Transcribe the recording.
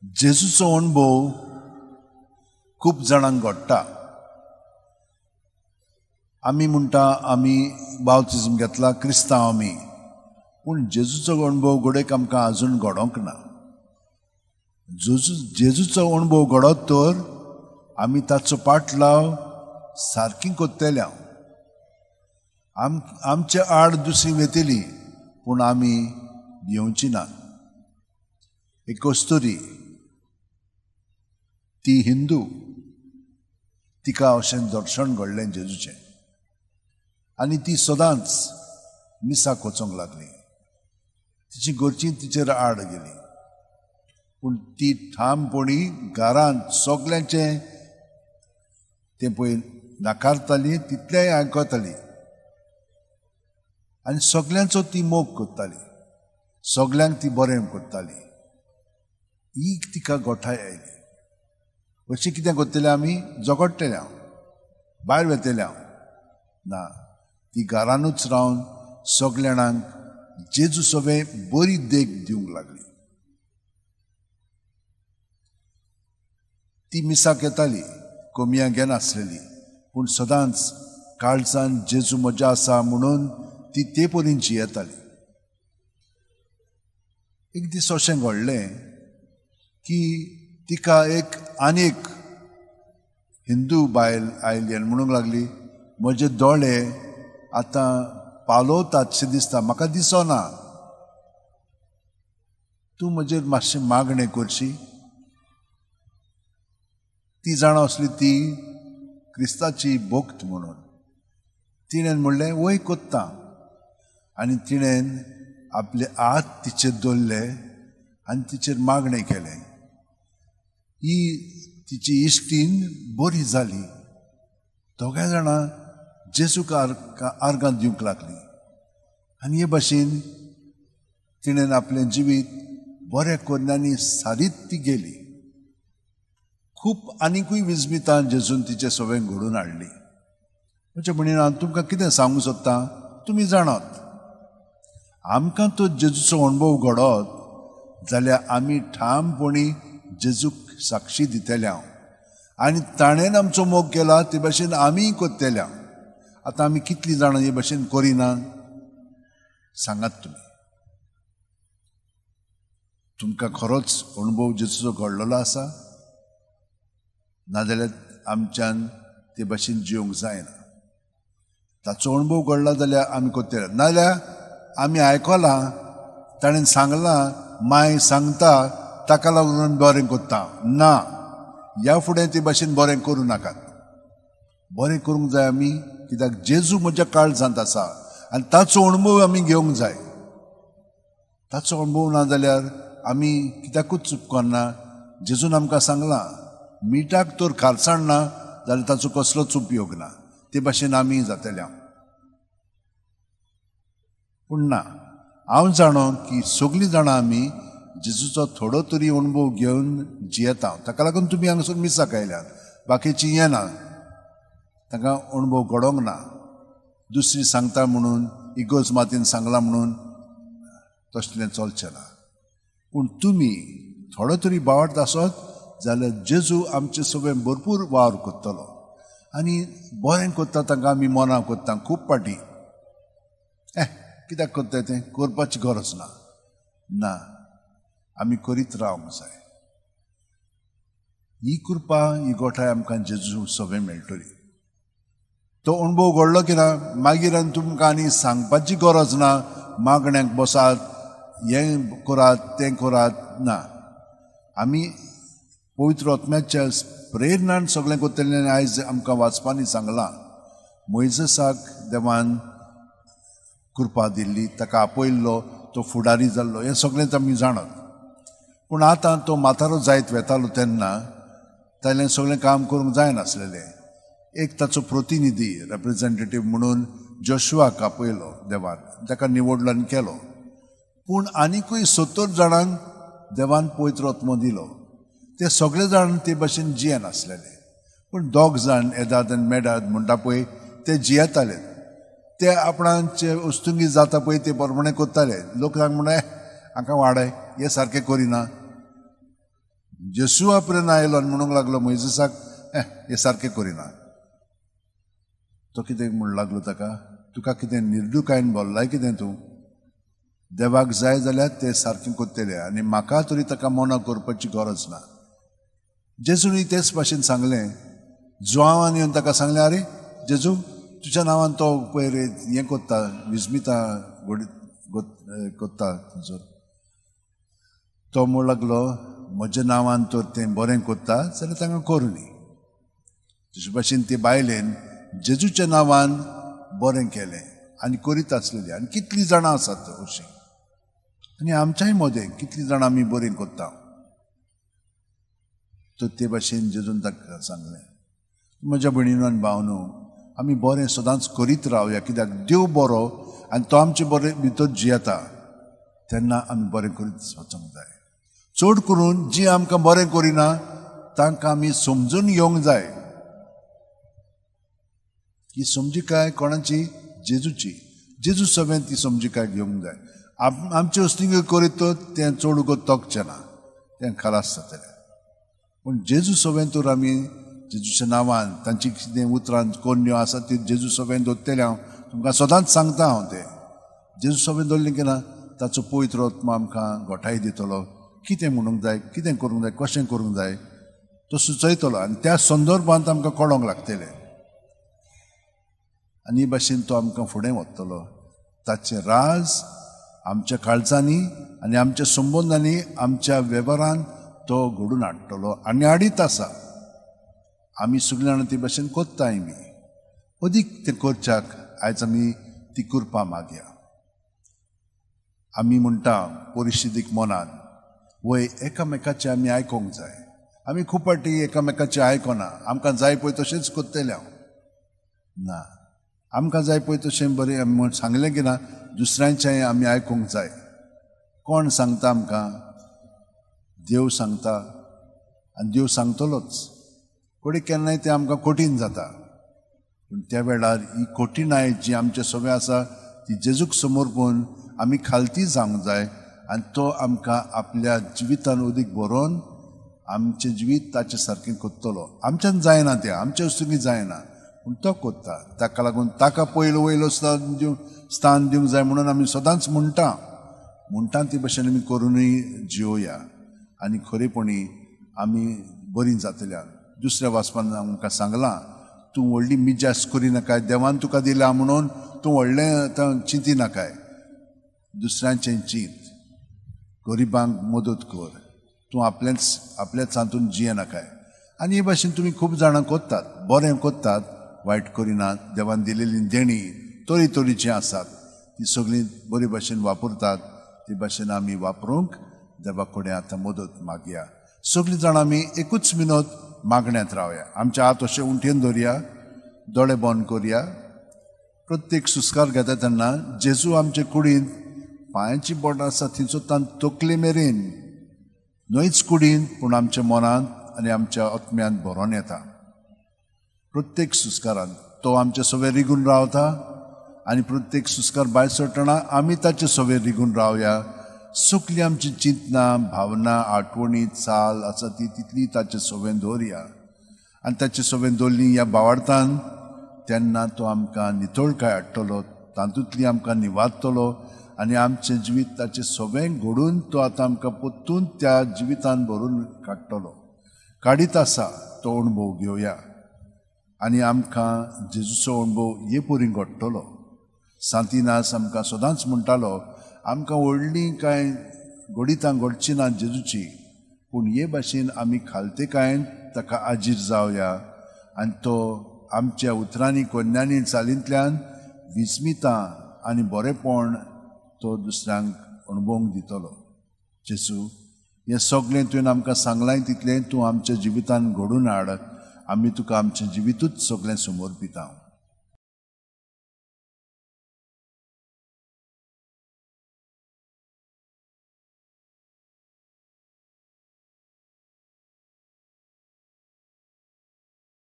जेजूचो अणभव खूब जाणांक घडटा. आमी म्हणटा आमी बाप्तिज्म घेतला, क्रिस्तांव आमी, पूण जेजूचो अणभव घडयेक आमकां आजून घडोवंक ना. जेजूचो अणभव घडत तर आमी ताचो पाटलाव सारकी करतले. आमचे आड दुसरी वेतली, पूण आमी भिवची ना. एक कस्तुरी, ती हिंदू, तिका अशें दर्शन घडलें जेजूचें आनी ती सदांच मिसाक वचूंक लागली. तिची घरची तिचेर आड गेली, पूण ती ठामपणी घरांत सगल्यांचें तें पळय नाकारताली, तितलेंय आयकताली आनी सगल्यांचो ती मोग करताली, सगल्यांक ती बरें करताली. ही तिका गोठाय आयली. अशें कितें करतलें आमी? झगडटले हांव, भायर वेतले हांव ना. ती घरानूच रावन सगल्या जाणांक जेजू सवें बरी देख दिवंक लागली. ती मिसाक येताली, कमयां घेनासलेली, पूण सदांच काळजान जेजू म्हज्या आसा म्हणून ती ते परीन जियेताली. एक दीस अशें घडलें की तिका एक आनी एक हिंदू बायल आयली आनी म्हणूंक लागली, म्हजे दोळे आतां पालोवतातशें दिसता, म्हाका दिसना, तूं म्हजेर मातशें मागणें करशी. ती जाणा आसली ती क्रिस्ताची भक्त म्हणून. तिणें म्हणलें वय कोत्ता, आनी तिणें आपले हात तिचेर दवरले आनी तिचेर मागणें केलें. ही तिची इश्टीन बरी जाली. दोगांय जाणां जेजूक आर्गां दिवंक लागली आनी हे भाशेन तिणें आपलें जिवीत बऱ्या कोन्यांनी सारीत ती गेली. खूब आनिकूय विस्मितां जेजून तिचे सवें घडोवन हाडली. म्हज्या म्हणीन हांव तुमकां कितें सांगूंक सोदता तुमी जाणात. आमकां तो जेजूचो अणभव घडत जाल्यार आमी ठामपणी जेजूक साक्षी दितले हांव, आनी ताणें आमचो मोग केला ते भाशेन आमीय करतले हांव. आतां आमी कितलीं जाणां हे भाशेन करिना सांगात तुमी. तुमकां खरोच अणभव जेजूचो घडलेलो आसा? नाजाल्यार आमच्यान ते भाशेन जिवंक जायना. ताचो अणभव घडला जाल्यार आमी करतले, नाजाल्यार आमी आयकलां, ताणें सांगलां, माय सांगता, ताका लागून बरें करता ना. ह्या फुडें ते भाशेन बरें करूं नाकात. बरें करूंक जाय आमी, कित्याक जेजू म्हज्या काळजांत आसा आनी ताचो अणभव आमी घेवंक जाय. ताचो अणभव ना जाल्यार आमी कित्याकूच उपकारना. जेजून आमकां सांगलां, मिठाक तर खारसाण ना जाल्यार ताचो कसलोच उपयोग ना. ते भाशेन आमी जातले. पूण ना, हांव जाणो की सगळीं जाणां आमी जेजूचो थोडो तरी अणभव घेवन जियेता. ताका लागून तुमी हांगासर मिसाक आयल्यात, बाकीची येना, तांकां अणभव घडोवंक ना. दुसरी सांगता म्हणून, इगोज मातीन सांगलां म्हणून तसलें चलचें ना. पूण तुमी थोडो तरी बावट आसत जाल्यार जेजू आमचे सगळें भरपूर वावर करतलो आनी बरें करता. तांकां आमी मनां करता खूब पाटी, कित्याक करता तें करपाची गरज ना. ना, आमी करीत रावंक जाय. ही कृपा, ही गोठाय आमकां जेजू सगळें मेळटली. तो अणभव घडलो की ना मागीर आनी तुमकां आनी सांगपाची गरज ना, मागण्याक बसात, हें करात, तें करात ना. आमी पवित्र आत्म्याच्या प्रेरणान सगळें करतलें. आनी आयज आमकां वाचपांनी सांगलां, मोयजेसाक देवान कृपा दिल्ली, ताका आपयल्लो, तो फुडारी जाल्लो, हें सगळेंच आमी जाणत. पूण आतां तो म्हातारो जायत वेतालो तेन्ना ताणें सगळें काम करूंक जायनासलेलें. एक ताचो प्रतिनिधी, रेप्रेजेंटेटीव म्हणून जोशुआक आपयलो देवान, ताका निवडलो आनी केलो. पूण आनिकूय 70 जाणांक देवान पवित्र आत्मो दिलो. ते सगळे जाण ते भाशेन जियेनासलेले, पूण दोग जाण एदाद आनी मेडाद म्हणटा पळय ते जियेताले. ते आपणाचे वस्तुंगी जाता पळय ते प्रमाणे करताले. लोक सांग म्हणटा हांकां वाडय, हे सारकें करिना. जेसुआ पर्यंत आयलो आनी म्हणूंक लागलो मोयजेसाक, हें सारकें करिना. तो कितें म्हणूंक लागलो ताका, तुका कितें निर्दुकायन बोल्लाय कितें तूं? देवाक जाय जाल्यार ते सारकें करतले आनी म्हाका तरी ताका मना करपाची गरज ना. जेजूनय तेच भाशेन सांगलें. जुआंवान येवन ताका सांगलें, आरे जेजू, तुज्या नांवान तो पयर हें कोत्ता, विस्मिता कोत्ता थंयसर. तो म्हणूंक लागलो, म्हज्या नांवान तर तें बरें कोत्ता जाल्यार तांकां करूं न्ही. तशे भाशेन ते बायलेन जेजूच्या नांवान बरें केलें आनी करीत आसलेली. आनी कितलीं जाणां आसात अशीं, आनी आमच्याय मदें कितलीं जाणां आमी बरें कोत्ता. तर ते भाशेन जेजून ताका सांगलें, म्हज्या भयणीनो आनी भावनो, आमी बरें सदांच करीत रावया, कित्याक देव बरो आनी तो आमचे बरें भितर जियेता. तेन्ना आमी बरें करीत वचूंक जाय. चड करून जी आमकां बरें करिना तांकां आमी समजून घेवंक जाय. ही समजिकाय कोणाची? जेजूची. जेजू सगळें ती समजिकाय घेवंक जाय. आमचे वस्तींग करीत तर तें चड उगत तोखचें ना, तें खालास जातलें. पूण जेजू सगळें तर आमी जेजूच्या नांवान तांची कितें उतरां कोन्यो आसा ती जेजू सगळें दवरतलें. हांव तुमकां सदांच सांगता हांव तें. जेजू सगळें दवरलें की ना ताचो पवित्र आत्मा आमकां गोठाय दितलो, कितें म्हणूंक जाय, कितें करूंक जाय, कशें करूंक जाय तो सुचयतलो आनी त्या संदर्भांत आमकां कळोंक लागतलें. आनी हे भाशेन तो आमकां फुडें वतलो. ताचें राज आमच्या काळजांनी आनी आमच्या संबंदांनी, आमच्या वेव्हारान तो घडून हाडटलो आनी हाडीत आसा. आमी सगळीं जाणां ते भाशेन कोत्ताय बी अदीक तें करच्याक आयज आमी ती कृपा मागया. आमी म्हणटा परिशिदीक मनान, वय एकामेकाचें आमी आयकोंक जाय. आमी खूब फावटी एकामेकाचें आयकना, आमकां जाय पळय तशेंच करतलें हांव. ना, आमकां जाय पळय तशें बरें आमी म्हण सांगलें की ना, दुसऱ्यांचें आमी आयकूंक जाय. कोण सांगता आमकां? देव सांगता आनी देव सांगतलोच. कोणी केन्नाय तें आमकां कठीण जाता, पूण त्या वेळार ही कठीणाय जी आमचे सगळें आसा ती जेजूक समर्पून आमी खालती जावंक जाय आनी तो आमकां आपल्या जिवितान अदीक बरोवन आमचें जिवीत ताचे सारकें करतलो. आमच्यान जायना तें, आमच्या वस्तूंनी जायना, पूण तो करता. ताका लागून ताका पयलो वयलो स्थान दिवंक जाय म्हणून आमी सदांच म्हणटा. म्हणटा ते भाशेन आमी करुनूय जियोया आनी खरेपणी आमी बरीं जातल्या. दुसऱ्या वाचपान आमकां सांगलां, तूं व्हडली मिजास करिनाकाय, देवान तुका दिला म्हणून तूं व्हडलें आतां चिंती नाकाय. दुसऱ्यांचें चींत, गरिबांक मदत कर, तूं आपल्याच हातून जियेनाकाय. आनी हे भाशेन तुमी खूब जाणां करतात, बरें करतात, वायट करिनात. देवान दिलेली देणी तरी तरेचीं आसात, ती सगळीं बरे भाशेन वापरतात. ते भाशेन आमी वापरूंक देवा कडेन आतां मदत मागया. सगळीं जाणां आमी एकूच मिनत मागण्यांत रावया. आमच्या हात अशें उंठेन दवरया, दोळे बंद करया. प्रत्येक सुस्कार घेता तेन्ना जेजू आमचे कुडींत पांयांची बोटां आसा थंयचो तान तकले मेरेन न्हयच कुडींत पूण आमच्या मनांत आनी आमच्या आत्म्यांत भरोन येता. प्रत्येक सुस्कारान तो आमच्या सवें रिगून रावता आनी प्रत्येक सुस्कार भायर सरतना आमी ताचे सवें रिगून रावया. सगळीं आमची चिंतना, भावना, आठवणी, चाल आसा ती तितली ताचे सवें दवरया आनी ताचे सवें दवरली ह्या भावार्थान तेन्ना तो आमकां नितळकाय हाडटलो, तातूंतली आमकां निवारतलो आनी आमचें जिवीत ताचें सवें घडून तो आतां आमकां परतून त्या जिवितान भरून काडटलो. काडीत आसा तो अणभव घेवया आनी आमकां जेजूचो अणभव हे परी घडटलो. सांतिनास आमकां सदांच म्हणटालो, आमकां व्हडलीं कांय घडितां घडची ना जेजूची, पूण हे भाशेन आमी खालतेकायेन ताका आजीर जावया आनी तो आमच्या उतरांनी, कोन्यांनी, चालींतल्यान विस्मितां आनी बरेपण तो दुसऱ्यांक अणभवंक दितलो. जेजू, हें सगळें तुवें आमकां सांगलां तितलें तूं आमच्या जिवितान घडून हाड. आमी तुका आमचें जिवितूच सगळें समर्पिता.